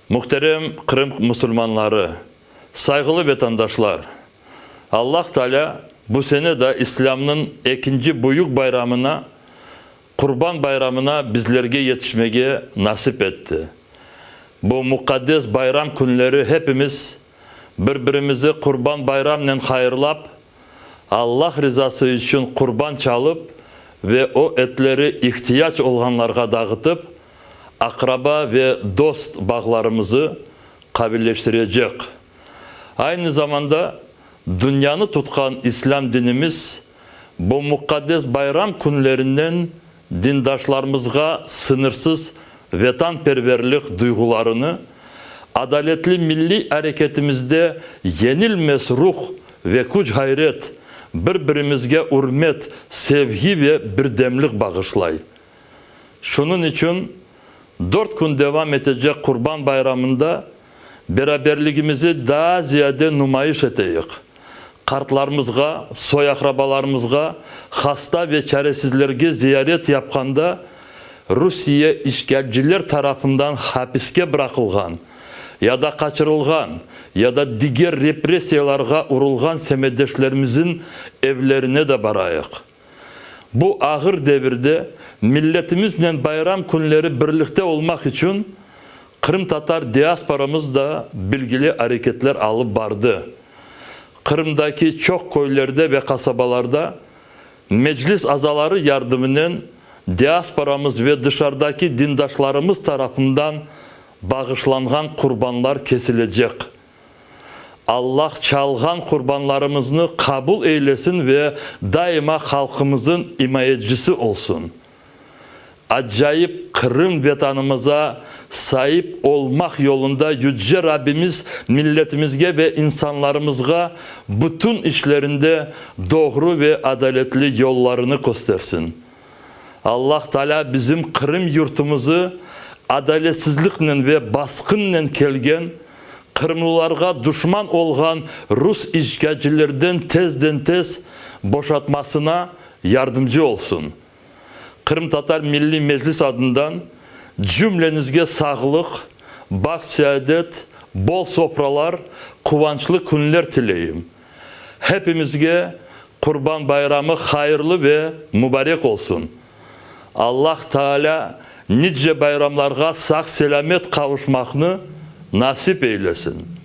Muhterem Qırım musulmanları, sayğılı vetandaşlar! Allah Taalâ bu sene da İslâmnıñ ekinci büyük bayramına, Qurban bayramına bizlerge yetişmege nasip etti. Bu muqaddes bayram künleri hepimiz bir-birimizi Qurban bayramnen hayırlap, Allah rizası içün qurban çalıp ve o etleri ihtiyac olğanlarğa dağıtıp, aqraba ve dost bağlarımızı qavilleştirecek. Aynı zamanda dünyanı tutqan İslâm dinimiz bu muqaddes bayram künlerinden dindaşlarımızğa sıñırsız vetanperverlik duyğularını, adaletli milliy areketimizde yenilmez ruh ve küç-ğayret, bir-birimizge ürmet, sevgi ve birdemlik bağışlay. Şunıñ içün dört kün devam etecek Qurban bayramında beraberligimizi daa ziyade numayış eteyik. Qartlarımızğa, soy-aqrabalarımızğa, hasta ve çaresizlerge ziyaret yapqanda Rusiye işğalciler tarafından hapiske bıraqılğan ya da qaçırılğan ya da diger repressiyalarğa urulğan semetdeşlerimizin evlerine de barayıq. Bu ağır devirde milletimiznen bayram künleri birlikte olmaq içün qırımtatar diasporamız da bilgili areketler alıp bardı. Qırımdaki çoq köylerde ve qasabalarda Meclis azaları yardımınen diasporamız ve dışarıdaki dindaşlarımız tarafından bağışlanğan qurbanlar kesilecek. Allah çalğan qurbanlarımıznı qabul eylesin ve daima halqımızın imayecisi olsun. Acayip Qırım Vetanımıza saip olmaq yolunda Yüce Rabbimiz milletimizge ve insanlarımızğa bütün işlerinde doğru ve adaletli yollarını köstersin. Allah Taalâ bizim Qırım yurtumızı adaletsizliknen ve basqınnen kelgen, qırımlılarğa duşman olğan rus işğalcilerden tezden-tez boşatmasına yardımcı olsun. Qırımtatar Milliy Meclis adından cümlenizge sağlıq, baht-seadet, bol sofralar, quvançlı künler tileyim. Hepimizge Qurban bayramı hayırlı ve mubarek olsun! Allah Taalâ nice bayramlarğa sağ-selâmet qavuşmaqnı nasip eylesin!